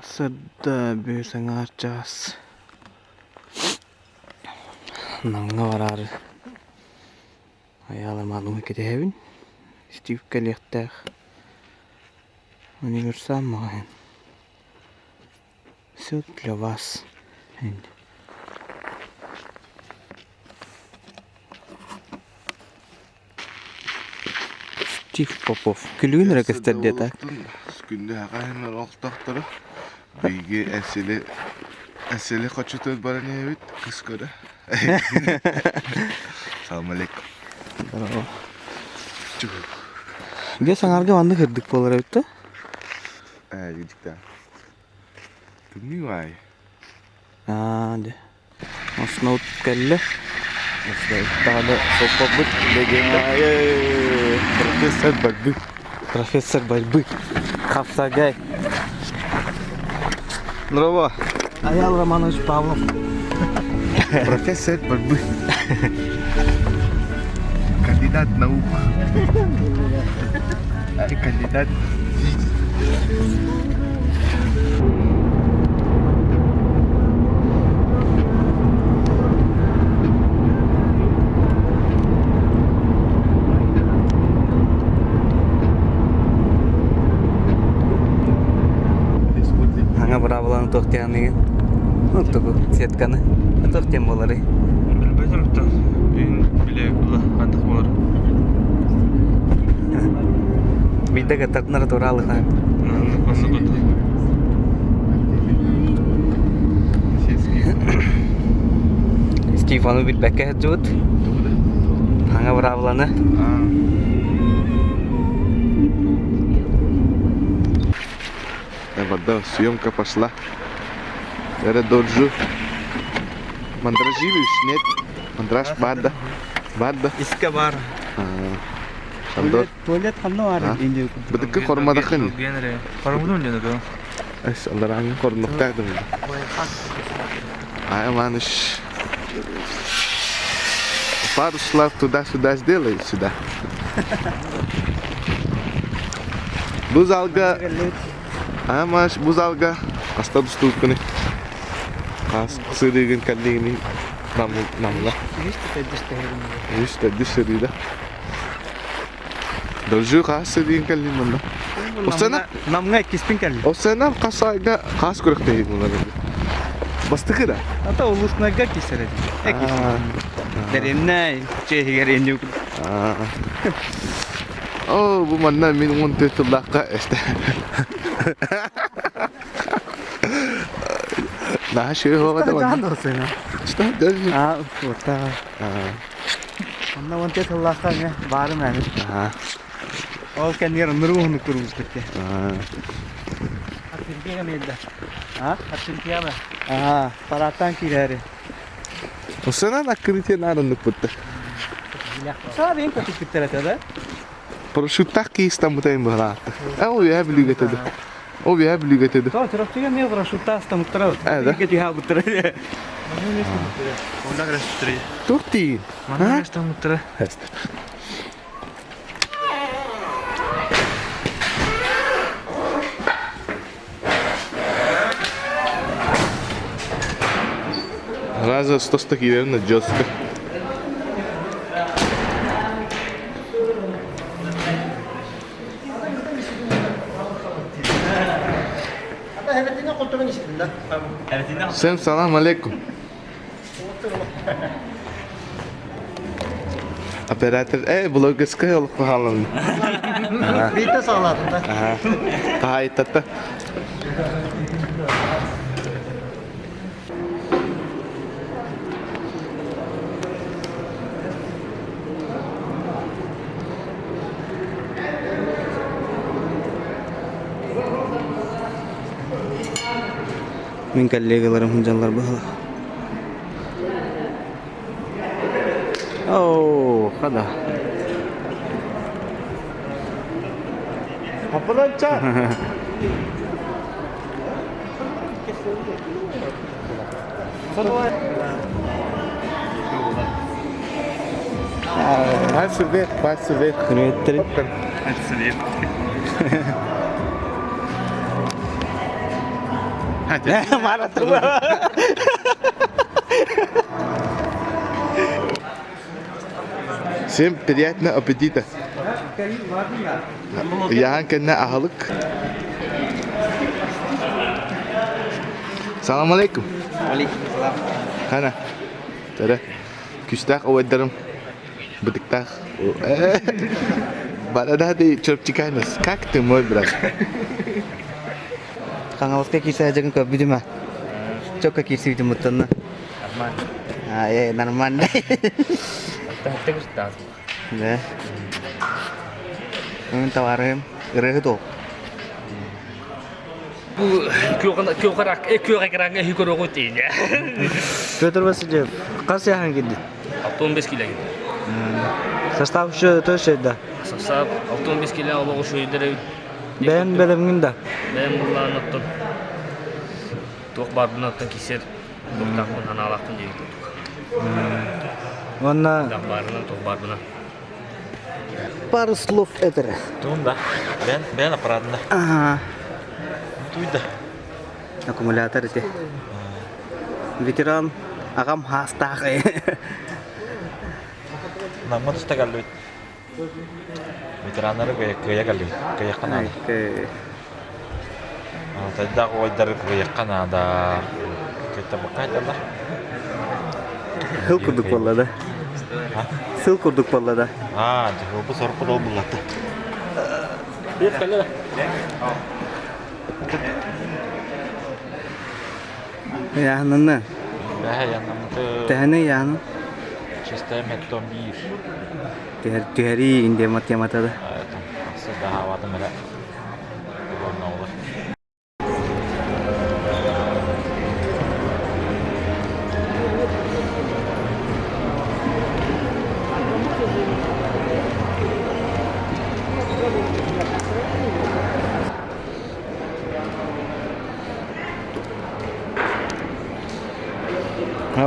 Сырда бүс аҥаар чаас Намҥа бараары айаалымаанымы кэтэһэбин. Стив кэлиэхтээх универсал маҕаһыын. Все для вас. Стив Попов. Күлүүн эрэ көстөр диэтэ. Күндү хаһан олохтоохторо. Биһиги Эсили Эсили хочотун баран иһэбит кыс көрө. Салам алейкум. Здорово. Биэс аҥаарга маннык ырдык буолар эбит да? Ээ, дьикта. Тымныы баай. Аа, дьэ. Основ кэллэ. Даҕаны соппоппут легенда. Профессор борьбы. Профессор борьбы. Хапсагай. Здорово. Аял Романович Павлов. Профессор борьбы. Кандидат наук. Кандидат Саҥа быраабыланы туох диэххиний? Ну, тугу, сетканы. Туох диэн буоларый? Билбэтим Бүгүн билэ хантах буолар. Биирдэ кыттардынара тураалыха. Оннук Стив ону билбэккэ сылдьыбыт. Саҥа быраабыланы. Вода, съемка пошла. Это доджу. Мандражируешь, нет? Мандраж бар да? Бар да? Иске бар. Шандор. Туалет ханна бар Бытыккы кормадахын. Кормудум диэн это. Эс, алларааңын корнуктаах Ай, Иваныч. Пару слов туда-сюда сделай сюда. Бу залга Амаш бу залга хаста тустууккуну хас сырыыгын кэллигини намла. Үс төрдүс сырыыда. Доржу хас сырыыгын кэллин манна. Осена Намҥа иккиспин кэллим. Осена хас айга хас күрэхтэһии буолар Бастакы да? Ата улуснайга кисэр этим. Дэриэннэй чэһигэр инню. Оо, бу манна мин 14 сыллаахха эстэ. Наһаа шөй буолбата манна. Что? А, вот так. Онно 14 сыллаахха эмэ баарым эми. Ол кэннигэр ынырык уһуннук турбут Аа, парааттаан киирээри. Осынан открытие наарынныкпытта. Саа бэйин көтүппүттэр этэ да? Парашюттаах киистаммытайын быһалаатта. Э, ол үөһэ бүлүүгэ этэ да. Ол үөһэ бүлүүгэ этэ да. То, Чурапчыга эмиэ парашюттаах ыстамыттара. Э, да? Бииргэ түһэ албыттара. Туох тиийин? Манна ыстамыттара. Раза 100 киирэрин жестко. Всем салам алейкум. Оператор, э, блогерская олох хаалан. Биитэ саҕалаатым да. Таайтата. Мин коллегаларым сылдьаллар быһыылаах. Оо, хада. Аппаланча! Пальцы вверх, пальцы вверх. Привет. Пальцы вверх. Всем приятного аппетита. Яхан кэннэ аһылык. Салам алейкум. Алейкум салам. Хана. Тара. Күстээх убайдарым. Бытыктаах. Бородатый чурапчиканец. Как ты, мой брат? Хаҥаласка киирсэ дьэгин көрбүтүм а. Чокка киирсибитим буттанна. Нормально. А, нормально. Да. Мен товарым ырыһыт ол. Бу күөх экраҥҥа үһү көрөҕүт иинэ. Петр Васильев, хас яхан килдит? 65 кило. Состав еще то да. Состав 65 кило олоҕу шуйдары. Бэйэн бэлэмҥин да? Бэйэм буллаан оттон туох баарбын оттон кисер туохтаахпын ханаалаахпын диэбит курдук. Уонна баарынан туох баарбынан. Пару слов этер. Туун да. Бэн бэн аппаратында. Ага. Туйда. Аккумулятор ити. Ветеран аҕам хаастаах. Намма туста кэллибит. Ветераннары кыайа кэллибит. Кыайыахха наада. Тайдаах убайдары кыайыахха наада. Кыайтарбакка айталлар. Сыл курдук буолла да. Сыл курдук буолла да. Аа, бу сорку дол буллатты. Яһынны. Бэһэ яннамыты Тэһэни яһын. чисто меттон биир. Түһэрии индема темата да. Сыздаһаабатым эрэ. Олор.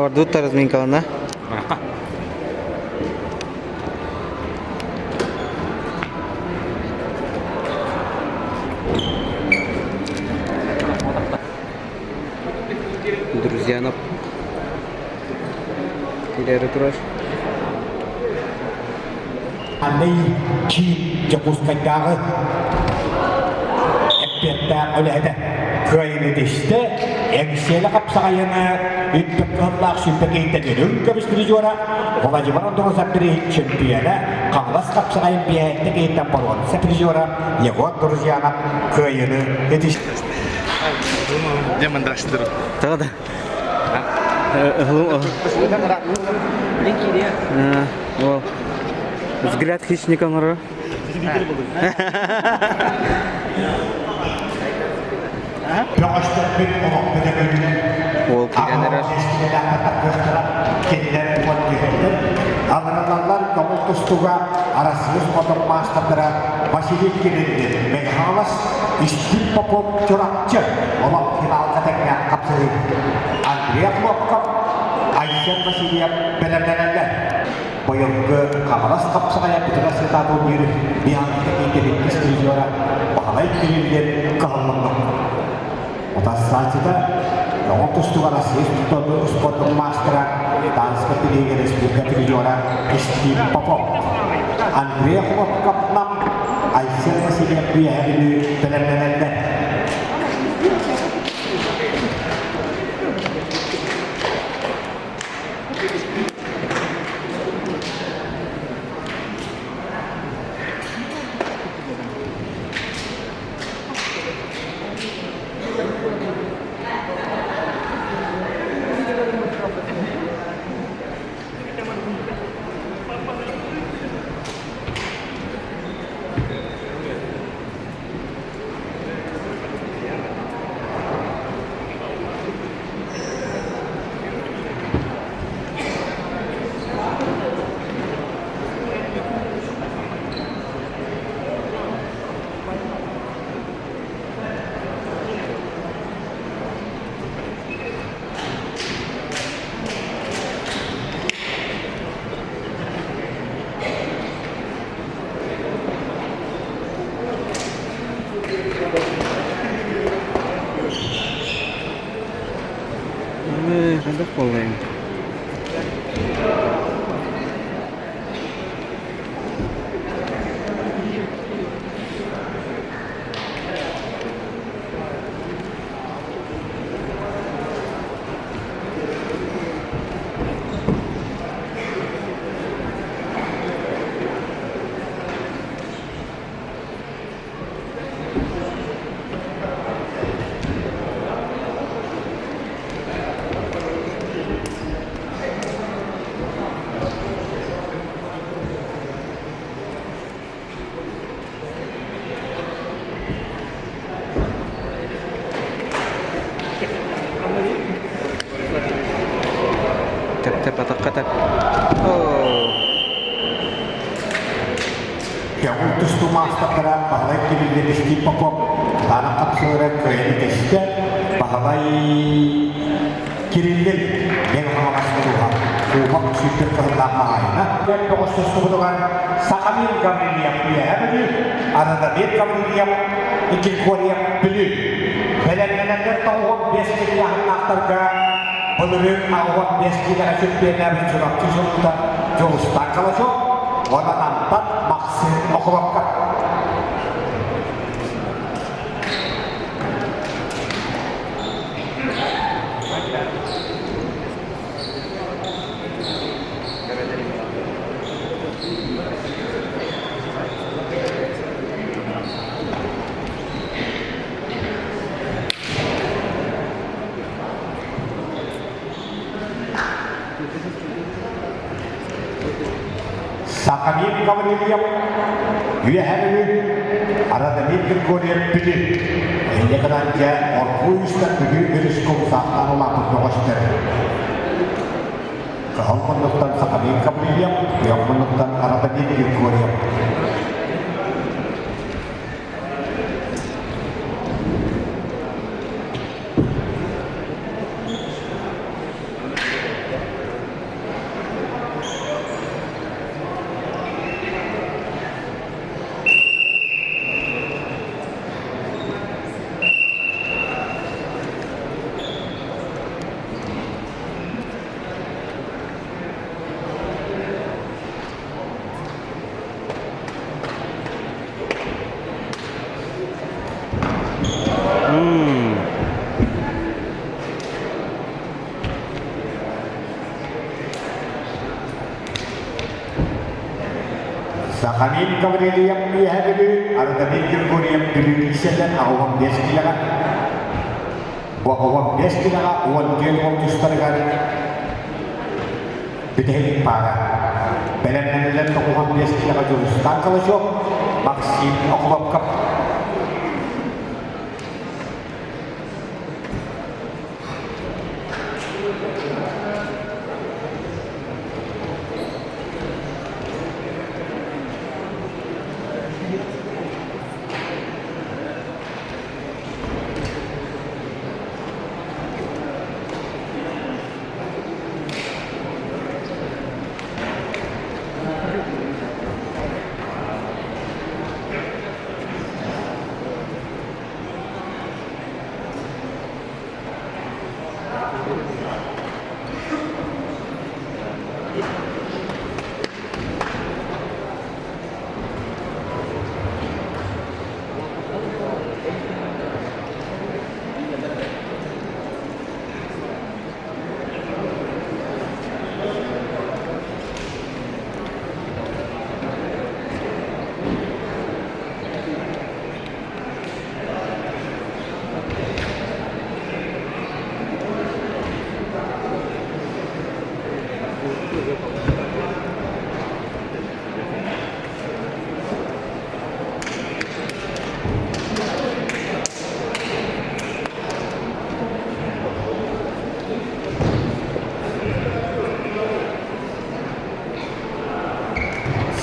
Бардут разминкалана. Друзья, на Килери турар. Андрей Киин Дьокуускайдааҕы эппиэттээх үлэһитэ кыайыыны тистэ, Эҥсиэли хапсаҕайыны үрдүк кыһыллаах сүүрбэкийтэн үрүҥ көмүс призера Владимир Андросов чемпиона Хаҥалас хапсаҕайын биэһэттэ киһиттэн боруонса призера Егор Друзьянов кыайыыны итистэ. Дьэ мандаштыр. Тоҕо да? Ол взгляд хищника оҥоро. Бөҕөстөрбүт олохпут өҥүллэр Ол киирэн эрэр. Кинилэр уон түһэллэр. Алыралаллар көҥүл тустууга Арассыыйа спордун маастардара Василий Кириллин, Мэҥэ Истин Попов Чурапчы олох финалга тэҥҥэ хапсыһыы. Андрей Хлопков, Айсен Васильев бэлэмнэнэллэр. Быйылгы Хаҥалас хапсаҕайа бүтүн Ассыытаа турнир Бианка иккис призера Баһылай Кириллин кыһалланна. Утарсааччыта Тоҕо тустуга Россия спордун маастара, Данска Пелеги республика призера Стив Попов. Андрей Хлопков-Нам, Айсен Васильев Үөһээ Бүлүү бэлэмнэнэллэр. Хайдах буоллайым? Тэп тэп атахха тэп. Оо. Көҥүл тустуу маастардара Баһылай Кириллович Попов Таана хапсыгыра кыайан тэстэ Баһылай Кириллин Мэҥэ Хаҥалас улууһа Кубок сүүрбэт кыһыллаах хаһаайына Бөҕөс тустубутугар Сахамин Гаврильев Үөһээ Бүлүү, Анадамир Гаврильев Киркорьев Бүлүү. Бэлэмнэнэргэр 95 килиаһыннаахтарга былырыын 85 киилэҕэ чемпионнаабыт Чурапчы Чулуута Дьулустаан Калачев уонна Намтан Максим Охлопков. Сахамин Гаврильев Үөһээ Бүлүү, Арадамир Григорьев Бүлүү. Инньэ гынан дьэ оргууй үстэн Бүлүү өрүс кумсаахтаан улааппыт бөҕөстөр. Кыһыл муннуктан Сахамин Гаврильев, күөх муннуктан Арадамир Григорьев. Сахамин Гаврильев Үөһээ Бүлүү, Ардамир Григорьев Бүлүү киисэллэр 85 килэҕэ. Бу 85 килэҕэ 14 уол тустарыгар бүтэһик паара. Бэлэмнэнэллэр 95 килэҕэ Дьулустаан Калачев, Максим Охлопков.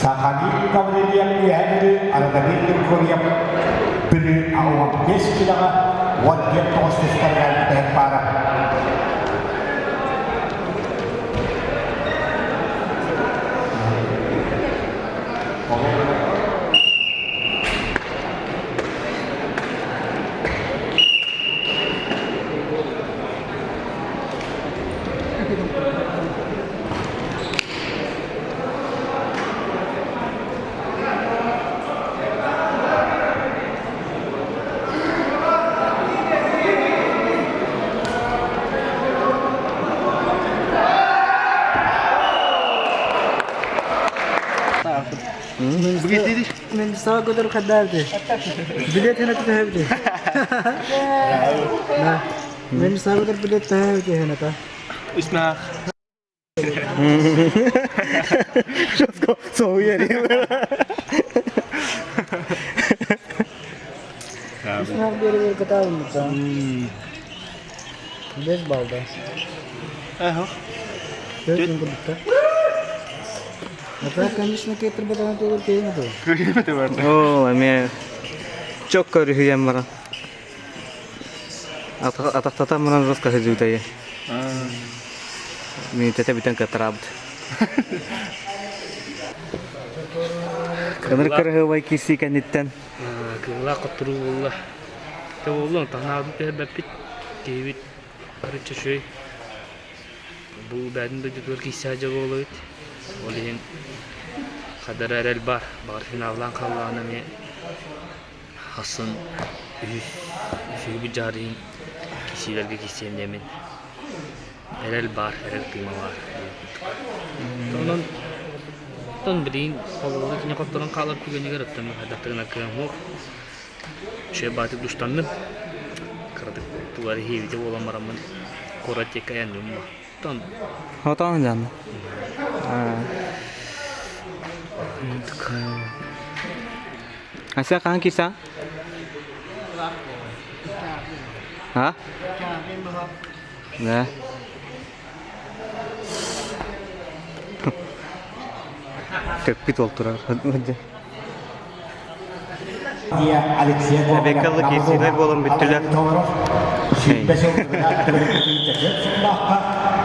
Сахамин Гаврильев Үөһээ Бүлүү, Ардамир Григорьев Бүлүү 65 килэҕэ 14 тустарыгар бүтэһик паара. Мен саа көтөр хаддаабыты. Билет хена түһэбити. Мен саа көтөр билет түһэбити хена та. Үснах. Үснах биэригэр кытаабыммыта. Бес балда. Эхо. Төрт күн курдукта. Это, конечно, кетір батаған толыр кейін еді. О, эме чок көрүһүйэн баран. Атахтатан баран жестко сыдьыбыта Минутата бүтэн кытараабыт. Кыныр кырыһыбай киирсии кэнниттэн Кыылаах хотторуу буолла. Тэ буолла, таһнаабын түһэрбэппит. Киһибит арычча үчүгэй. Бу бэйэтин дойдутугар киирсэ дьэ буолабыт. Ол иһин хадара эрэл баар. Баҕар финаллаан хааллаҕына эмиэ ахсын үһүс үсүһүбүт дьаарыйын киирсиилэргэ киирсиэм диэммин эрэл баар, эрэл тыыма баар диэн курдук. Онон оттон билигин холобура кини хотторон хаалар түгэнигэр оттон хайдах да гына кыам суох. Үчүгэй баатык душтанным. Кыратык тугар иһиэбитэ буолан бараммын куорат диэки айанныым Оттон Отон дьаанна. Ася хаһан киирсэҕин? А? Да. Көппүт ол турар. Эбеккаллы киирсиилэр буолан бүттүлэр.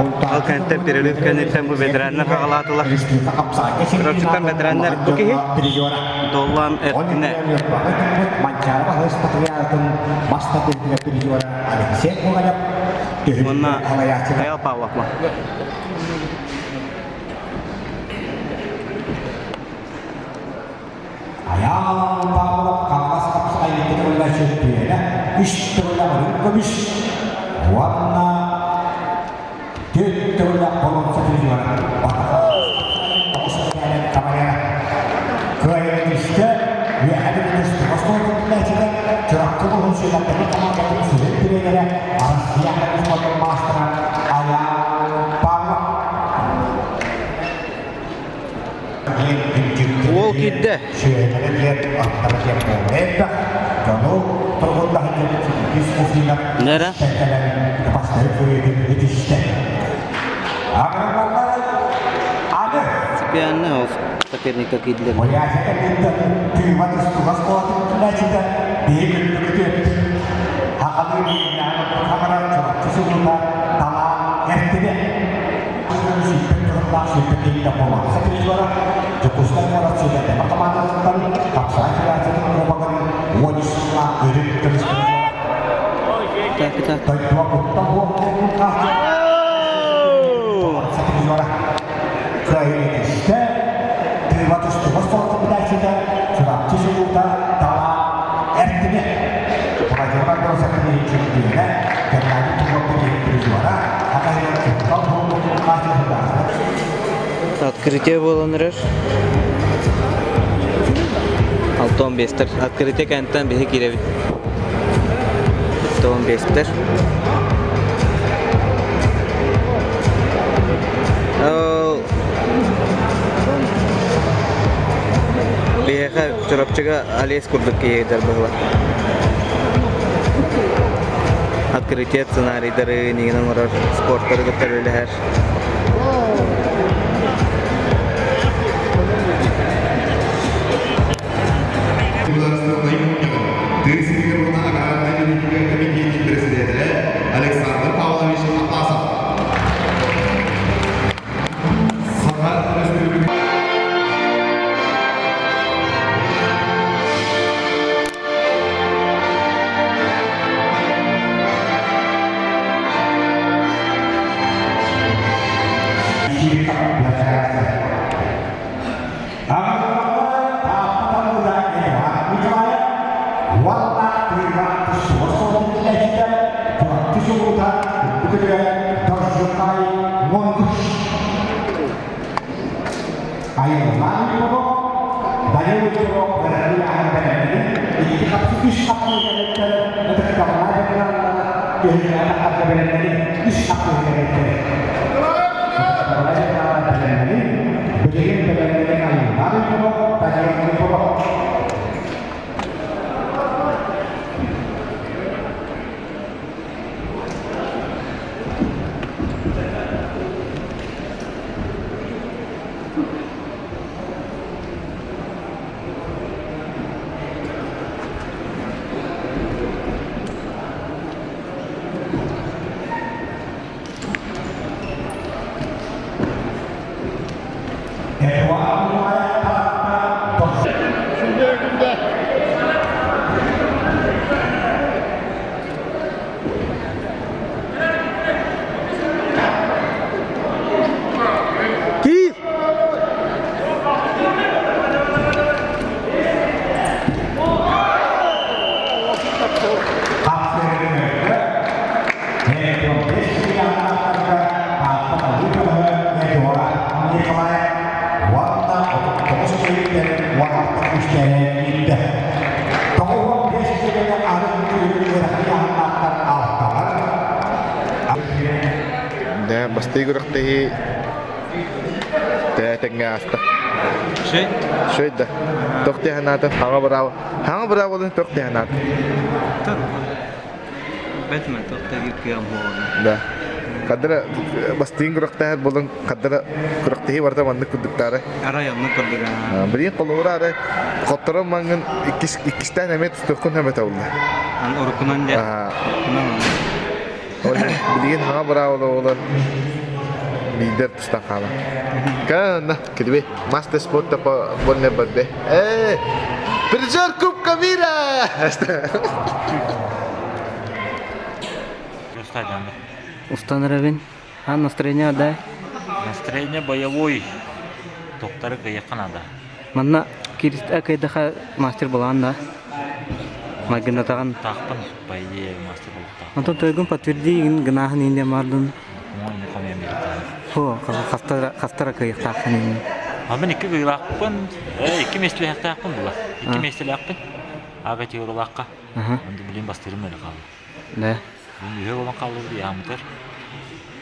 Ол кэнниттэн перерыв кэнниттэн бу ветераннар хаҕалаатылар. Чурапчыттан ветераннар бу киһи Доллан Эртине. Уонна Таял Павлов ма. Айаал Павлов хаҥас хапсаҕайдык уонна чөмпүйүөнэ үс төгүллээх үрүҥ көмүс уонна түөрт төгүллээх боруонса призера тоҕус мэтээлин кавалера кыайан түстэ үөһээ Бүлүү остуол Чурапчы улууһун сүүмэрдэммит хамаандатын сүрүн тренерэ Арассыыйа спордун маастара Айаал Павлов. Уол киирдэ. Нера? Цепианны ол соперника киирдилер. Так, так. Открытие буолан эрэр. 6-15-тер. Открытие кэнниттэн биһи киирэбит. 15-тер. Биһиэхэ Чурапчыга Олесь курдук киһи быһыла. Открытие сценарийдары нигин оҥорор, спортары кытта үлэлэһэр. Тыа сиригэр уонна аграрнай политика кэмитиэтин председателэ Александр Павлович Атласов. Саха Өрөспүүбүлүкэтин Данил Егоров бэлэмнии аһан бэлэмнэнин, икки хапсы үс хапсы кэлэттэр, ытыктабыллаах ветераннар, түһүлгэҕэ тахсарга бэлэмнэнин, үс хапсы кэлэттэр. Ытыктабыллаах ветераннар бэлэмнэнин, билигин бэлэмнэнин Айыллаан Егоров, Данил Егоров. Киир! Да, бастыы күрэхтэһии тэҥҥэ ааста. Шөй? Шөй да. Тох диэханаатын хаҥа быраабы. Хаҥа быраабылын тох диэханаатын. Бэтмен тох тегир кыам буолан. Да. Кадра бастыын күрэхтэһэр буолан кадра күрэхтэһии барыта маннык курдуктаары. Арай оннук курдук. Билигин холобура арай хотторон мангын иккис иккистээн эмиэ тустуоххун эмэтэ буолла. Ан уруккунан дьэ. Уруккунан. Билигин хаҥа быраабыла буолан лидер тустан хаалар. Кана, кидиби, мастер спорта по вольной борьбе. Э, призер Кубка мира! Устан эрэбин. А настроение да? Настроение боевой. Токтары кыйахха надо. Манна кирист кайдаха мастер булаан да. Майгынатаҕын. Таахпын, по идее, мастер булуктаах. Онтон тойгун подтверди гынааһын иинде мардын. Хо, хастара хастара кыйыктааххын иин. А мен икки кыйылаахпын, икки миэстэлээхтээхпин була. Икки миэстэлээхпин. Ага теорилаахха. Онду билин бастырым эле хаалла. Да. Мин үһө болон хааллыбыт яамытар.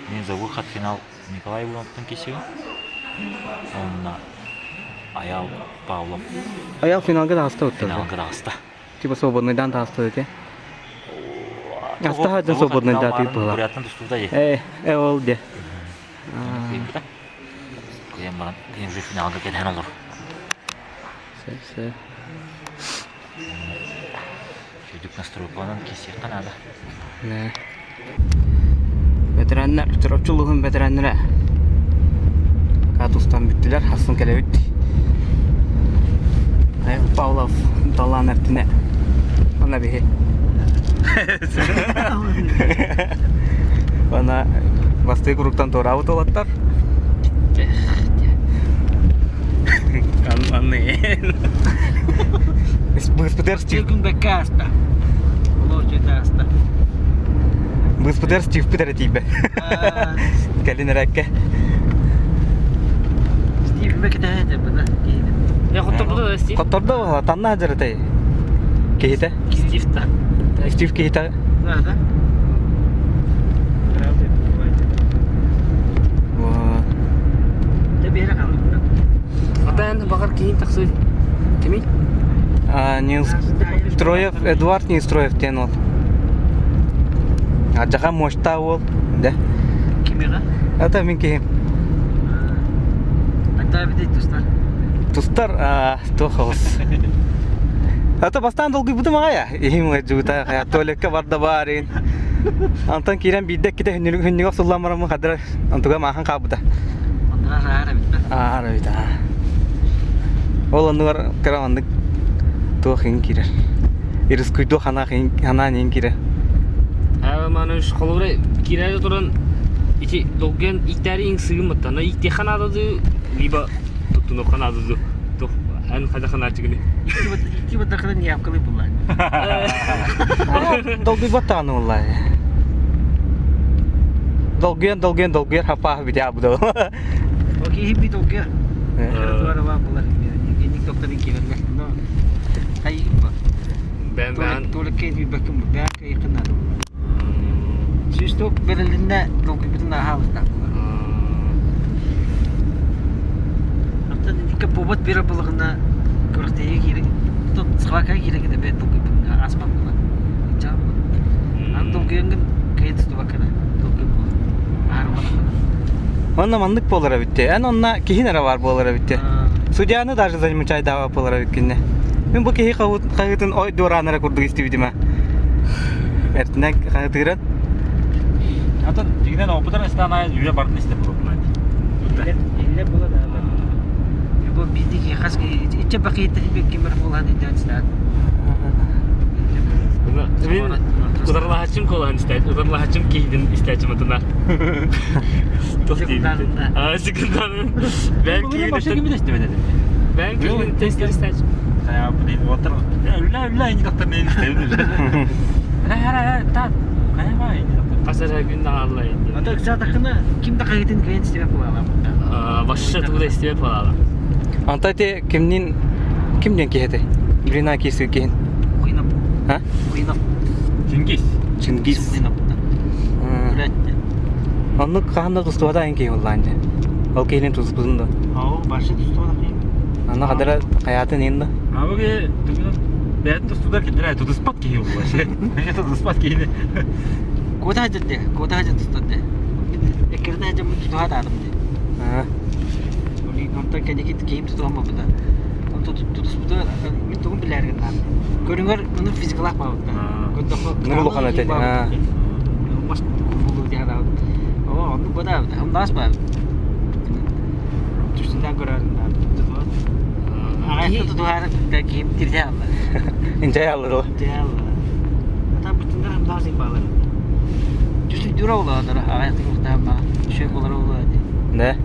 Мен за выход финал Николай Ивановтан кисибин. Онна Аял Павлов. Аял финалга да аста Финалга да аста. Типа свободныйдан да аста дете. Аста да свободный да ты была. Буряттан тустуда е. Э, э ол де. Кыйын баран, кыйын уже финалга келген olur. Се, Сүйдүк настройкаланан кисиэххэ наада. Бэтэрээннэр, Чурапчы улууһун бэтэрээннэрэ пока тустан бүттүлэр, хассын кэлэбит. Павлов талаан эртинэ. Ана биһи. Ана бастыы куруктан туораабыт уолаттар. Анны. Быспытыар Стив. Күн бэккэ ааста. Олох дьиэтэ ааста. Быспытыар Стивпит эрэ тиийбэ. Кэлин эрэккэ. Стив бэкэтэһэ этэ бына киһини. Я хотторбута да Стив. Хоттордо буола танна дьарытай. Киһитэ. Стив та. Стив киһитэ. Да, да. Вот. Дэ биэрэ хаалбыт. Атаан баҕар киин тахсыы. Кимий? Неустроев, Эдуард Неустроев диэн уол. Адьаха муоштаах уол, да. Кимиҕэ? Это мин киһим. Аттаа битей тустар. Тустар туох оҕус. Ата бастаан долгуйбутум аҕай иһим ыалдьыбыта туалекка барда баарин. Антон киирэн биирдэ иккитэ хүннүгэх сыллаан бараммын хадыра онтуга maaхан хаалбыта. Онтуга аар эбит Аар эбит аа. Ол оннугар кыра маннык туох иҥ киирэр. Ирыскуйдуох ханаан иҥ киирэр. Маныш холобура киирээри туран ити долгуйан ииктээри иҥ сыгыммыттан ииктиэххэ наада дуу либо туттунуохха наада дуу туох эн хайдах ханааччыгыный Икки баттахына неявкалыы буллаан. Долгуйбат даҕаны буоллаа. Долгуйан долгуйан долгуйар хаппааһы бүтэ аабыта. Окей, хиппи долгуйар. Туара баа булар. тоқтарын киирэллэр. Но хайыгын ба. Бэм бээн Туолекке тиийбэккин бу бээн кыйыккын наада буолар. Сүүс тоқ бэрилиннэ долгуйбутун ааһаабыттаах буолар. Оттон итикке повод биэрэр буоллаҕына күрэхтэһиигэ киирэ оттон схваткаҕа киирэ кэнэ бэйэн долгуйбутун ааспат буолар. Инчэҕэ буолар. Аны долгуйаҥҥын кыайан тустубаккына долгуй буолар. Аарымалаххына. Онно маннык буолар эбит Эн онно киһин эрэ баар буолар эбит Судьяны даже замечайдаабат буолар эбиккинне. Мин бу киһи хаһыытын ой дуораан эрэ курдук истибитим а. Эртинэн хаһытыыран. Атын дьиҥинэн опытын истэн аайы үйэ бардын истэ буолуохтаах. Иллэ була да бу биирдии хас иччэ бакыйыттан кимэр буолан идээн истээн. Мин утарылаһаччым куолаһын истээччим, утарылаһаччым киһитин истээччим атына. Аа, секундан. Бэйэм киһитин Бэйэм киһитин истээччим. Хайа, блин, уотар. Үлэ, үлэ, ини тахтар нейн истэбин. Ха, та. Хайа, ба, ини тахтар. Хас эрэ күн даҕалла инди. Ата ыксаатаххына ким да хаһыытын кыайан истибэт буолаала. Вообще тугу да истибэт буолаала. Онто ити кимнин ким диэн киһи этэй? Блина киси киһин. Куйнап. А? Куйнап. Чингис. Чингис. Куйнап. Оннук хаһан да тустубата эн киһи буллаан дьэ. Ол киһини туспутун да. Ау, башы тустубата Анна хадара хаятын ин да. Абыгы тугунан бэйэтин тустуудар кинилэр тутуспат киһи буолла. Тутуспат киһини. Кота хадьырде, кота хадьыр тустарде. Эккирин хадьыр тутуха таадым де. Онтон кэнники киһим тутуһан буолбута. Онтон тутуспута мин тугун билээрин наада. Көрүҥэр ону физикалаах баабытта. Көрдөххө Ну улахан этэ. Мас булуу диэн аабыт. Оо, оннук бадаабыт. Хамнаас баабыт. Түстүнэн көрөрүн наада. Аҕайта тутуһаары киһим тирдэ алла. Инчэй аллы. Инчэй алла. Ата бүтүннэр хамнаас баалар. Түстүк дүрө олаадара аҕайта кухтаама. Шөк олар олаа ди. Да.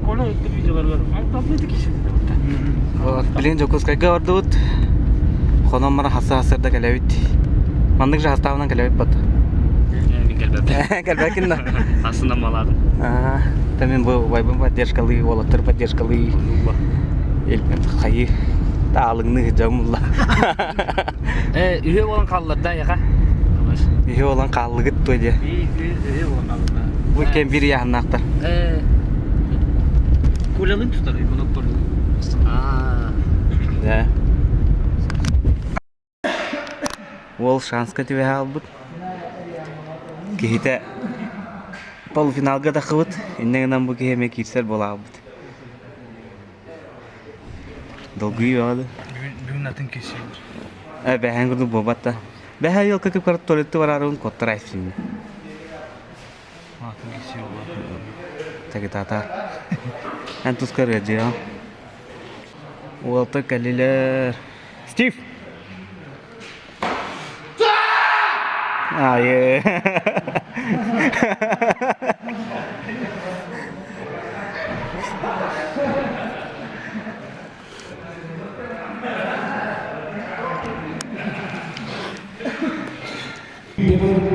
Коля өттө видеоларыгар Вот, билин Дьокуускайга бардыбыт. Хонон мара хасса хасырда кэлэбит. Маннык же хастаабынан кэлэбит бат. Мин кэлбэппин. Кэлбэккин да. Астынан маладым. Та мин бу убайбын поддержкалыы, уолаттар поддержкалыы. Хайы таалыҥны дьомулла. Э, үһү болан қаллар да яха. Үһү болан қаллыгыт той де. Үһү болан қаллар. Бу кем бир яһыннаахтар. Э. Кулялын тутар, монополь. Аа. Да. Уол шанска түбэһэ албыт. Киһитэ полуфиналга тахыбыт. Иннэ гынан бу киһи эмиэ киирсэр буолаабыт. Долгуйуу бөҕө да. Бүгүн атын киирсиилэр. Э, бэһээн курдук буолбат да. Бэһээ елка кып туалетты бараарыбын куоттар айсыммын. Атын киирсии буолла. Тагитатар. Эн тускар ыадьыаҕым. Уолта кэллилэр. Стив! Айы.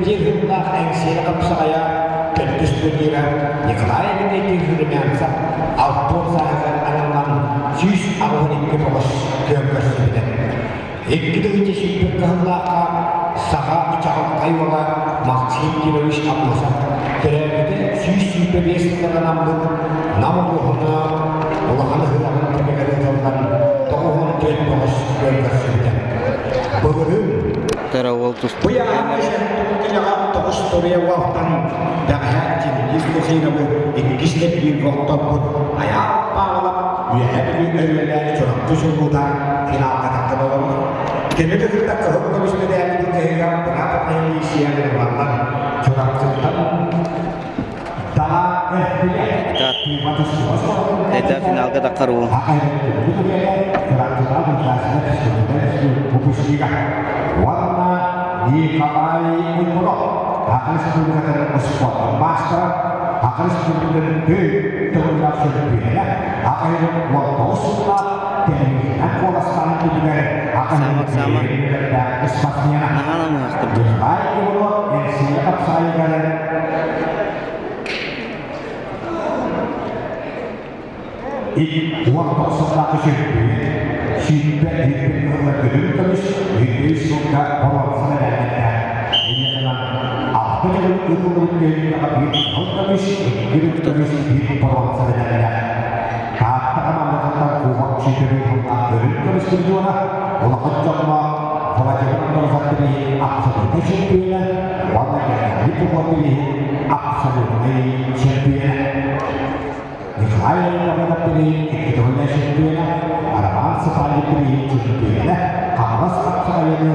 Биир Эҥсиэли хапсаҕайа төрдүс турнира Николай Игнатьевич Румянцев алтыан сааһыгар аналлан 182 тоҕус күөн көрсүбүтэ. Икки тыһыынча сүүрбэт кыһыллаахха саха чаҕылхай уола Максим Кирович Аммосов төрөөбүтэ 125 сылынан анаммыт Нам улууһуна улахан ыһыаҕын кэмигэр ыытыллан 94 күөн көрсүбүтэ. Былырыын Тара уол тустуу. Быйаан тоҕус туруйа уолтан бэҕэһээ Чингиз Лухиновы иккис лэппииргэ оттоппут Айаал Павлов Үөһээ Бүлүү өрүөлэ Чурапчы чулуута финалга тахсан олорор. Кини кытта кыһыл көмүс мэдээли былдьаһыыга быраап комиссия ылаллар. Чурапчыттан Это финалга таххар уол. Уонна Николай Уйгуров Акырыс Республикатын спорт маастара, Акырыс Республикатын төгүллээх чөмпүйүөнэ, Акырын 19 сыллаах телевизионнай куоластаан күнүгэр Сама сама. спортсмена. Наһаа намыһахтар. Николай Уйгуров Энсиэ хапсаайыгар чөмпүйүөн, сүүрбэ сүүрбэ ыһыллар үрүҥ көмүс, үһүс сылга боруонса мэдээллэрдээх. Инньэ гынан, алта төгүл ыытыллыбыт күөннэҕэ биир кыһыл көмүс, икки үрүҥ көмүс, биир боруонса мэдээллээх. Таатта хамаандатыттан кубок чөмпүйүөн ыһыллаах үрүҥ көмүс призера, улахан дьоҥҥо Владимир Андронович абсолютнай чөмпүйүөнэ уонна Геннадий Прокопьевич абсолютнай чөмпүйүөнэ. Николай Леонидович икки чөмпүйүөнэ, Роман Сапарьевич чөмпүйүөнэ, Хаҥалас хапсаҕайыны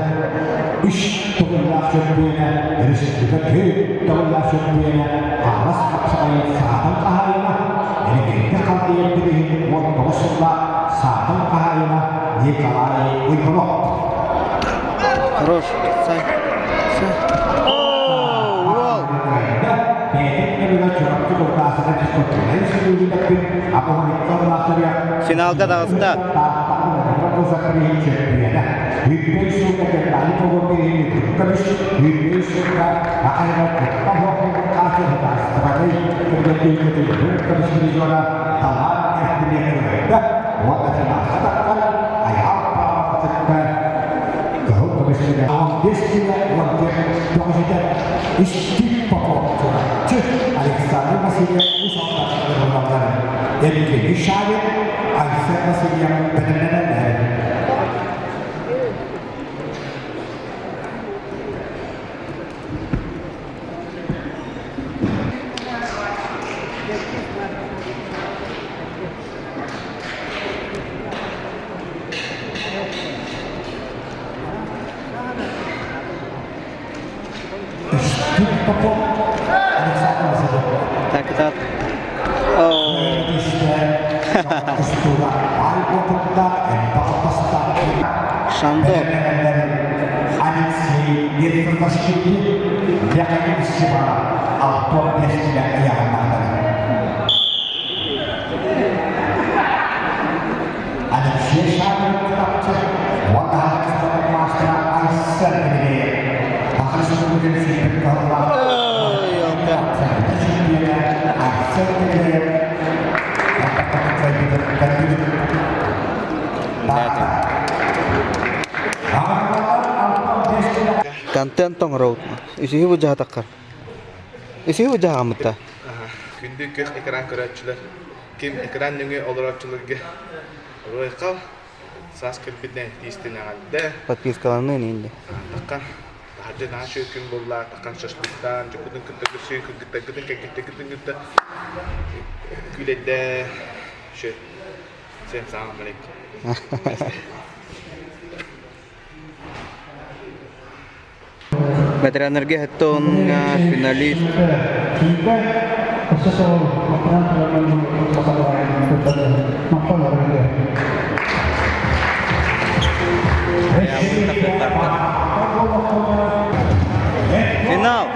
үс төгүллээх чөмпүйүөнэ, республика төрт төгүллээх чөмпүйүөнэ, Хаҥалас хапсаҕайын саатан хаһаайына, Энергетика халдыйар билигин 19 сыллаах саатан хаһаайына Николай Уйгунов. Хорош, сай. Сай. О, уол. Финалга таҕыста. Кыһыл көмүскүнэ 15 киилэ 14 көҕүсүтэ Истик Попов Чурапчы Александр Васильев үс алтан Евгений Шарин Айсен Васильев бэлэмнэнэллэр. Так, так. Шандор. Алексей Шадрин Чурапчы уонна Хаһаайыстыбатын маастара Айсен Еремеев Саха Республикатын сүүрбүт кыһаллаах чемпиона Айсен Еремеев Контент оҥоробут. Үсүһү бу дьаһатаххар. Үсүһү бу дьаһаҕаммытта. Күндү күөх экран көрөөччүлэр Ким экран нөҥүө олорооччуларга Ройхал саас кэлбитинэн тиистэн эҕэрдэ. Подпискаланыы инде. Таккан таһырдьа наһаа үчүгэй күн буолла, таккан шашлыктаан, дьокутун кытта көрсүөн, кыргыттаргытын, кэргэттэргитин кытта күлэйдэ. Шө. Всем салам алейкум. Ветераннарга хэттон финалист. Финал!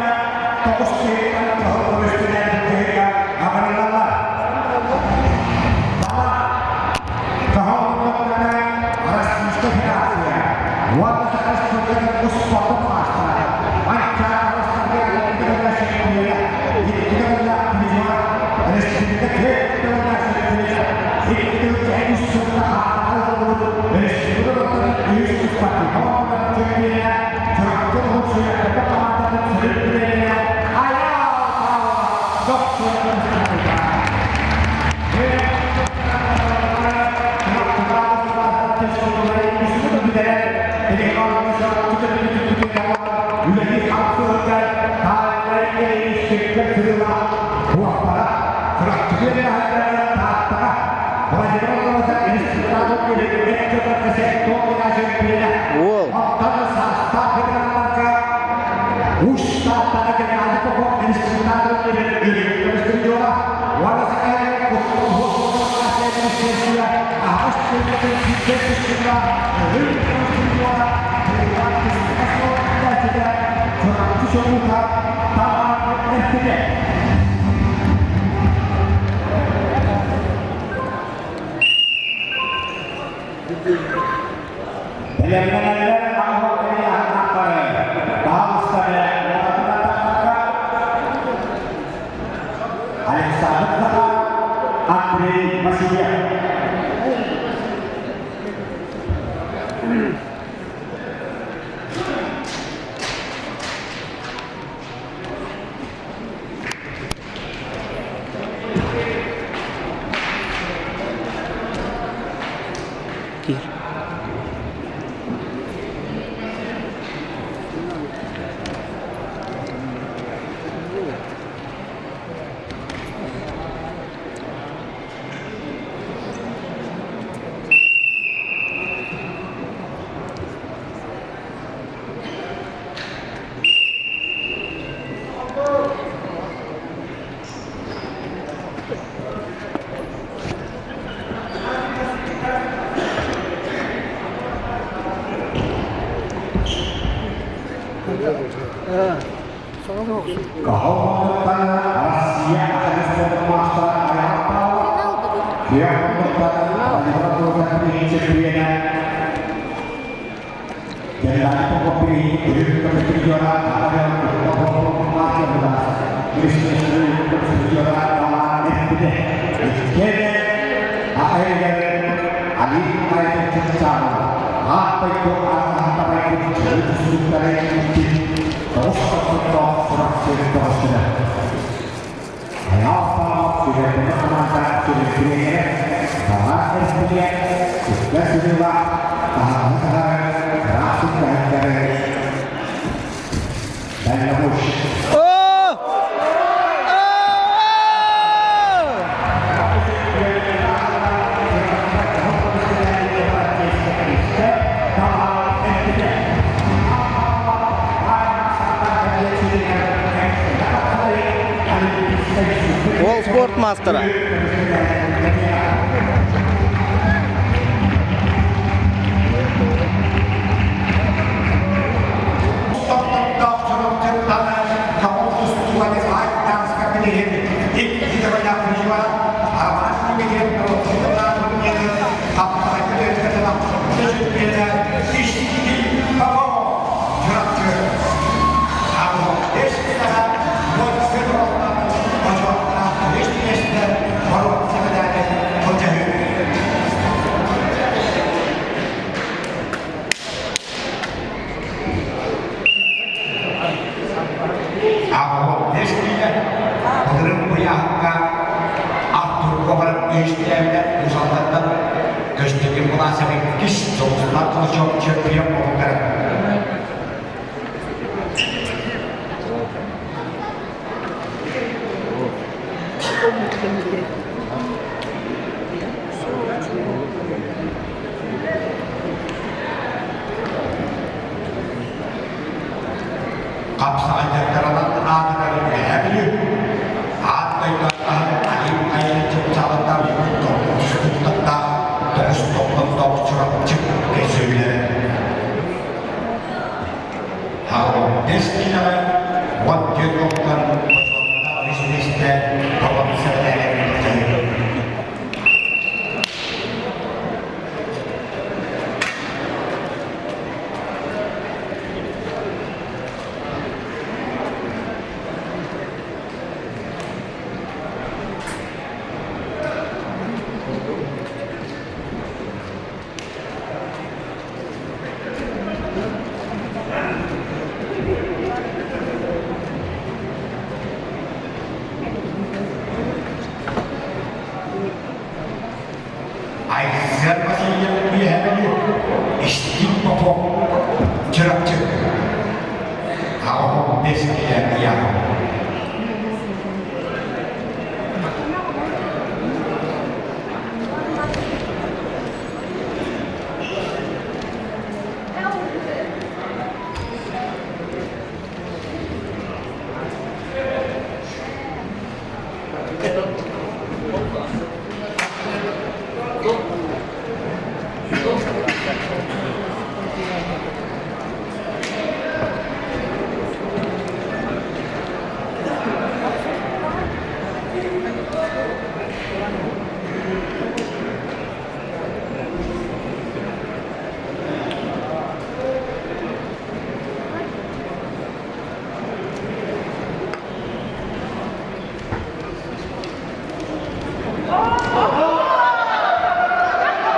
Уол. Александр Захаров, Андрей Васильев. Ол спорт мастера.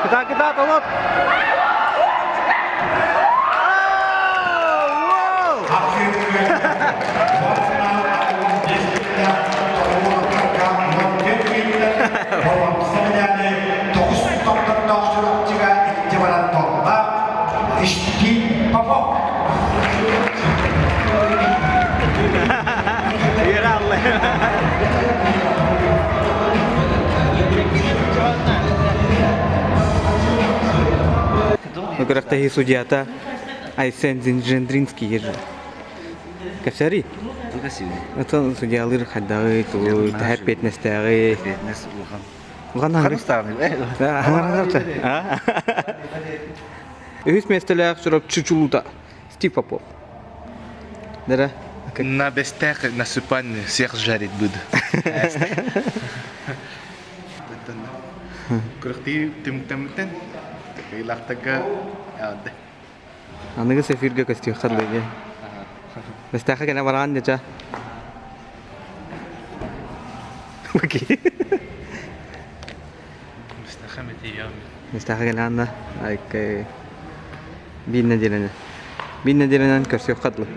Кытаат, кытаат, олот! Күрэхтэһии судьята Айсен Зинжендринский же. Кэпсэри? Атын судьялыыр хайдаҕый, тугуй, тэһэ эппиэтинэстээҕий? Улахан Үһүс миэстэлээх Чурапчы чулуута Стив Попов. Дара. На бестях насыпань всех жарить буду. Күрөхтии түмүктэммиттэн ыйлахтарга эҕэрдэ. Аныгы эфиргэ көстүөххэ дылы. Бестяхха кэлэ бараан деча. Окей. Бестяхха метея. Бестяхха кэлэ анна. Айкай. Биир нэдиэлэнэн. Биир нэдиэлэнэн көрсүөххэ дылы.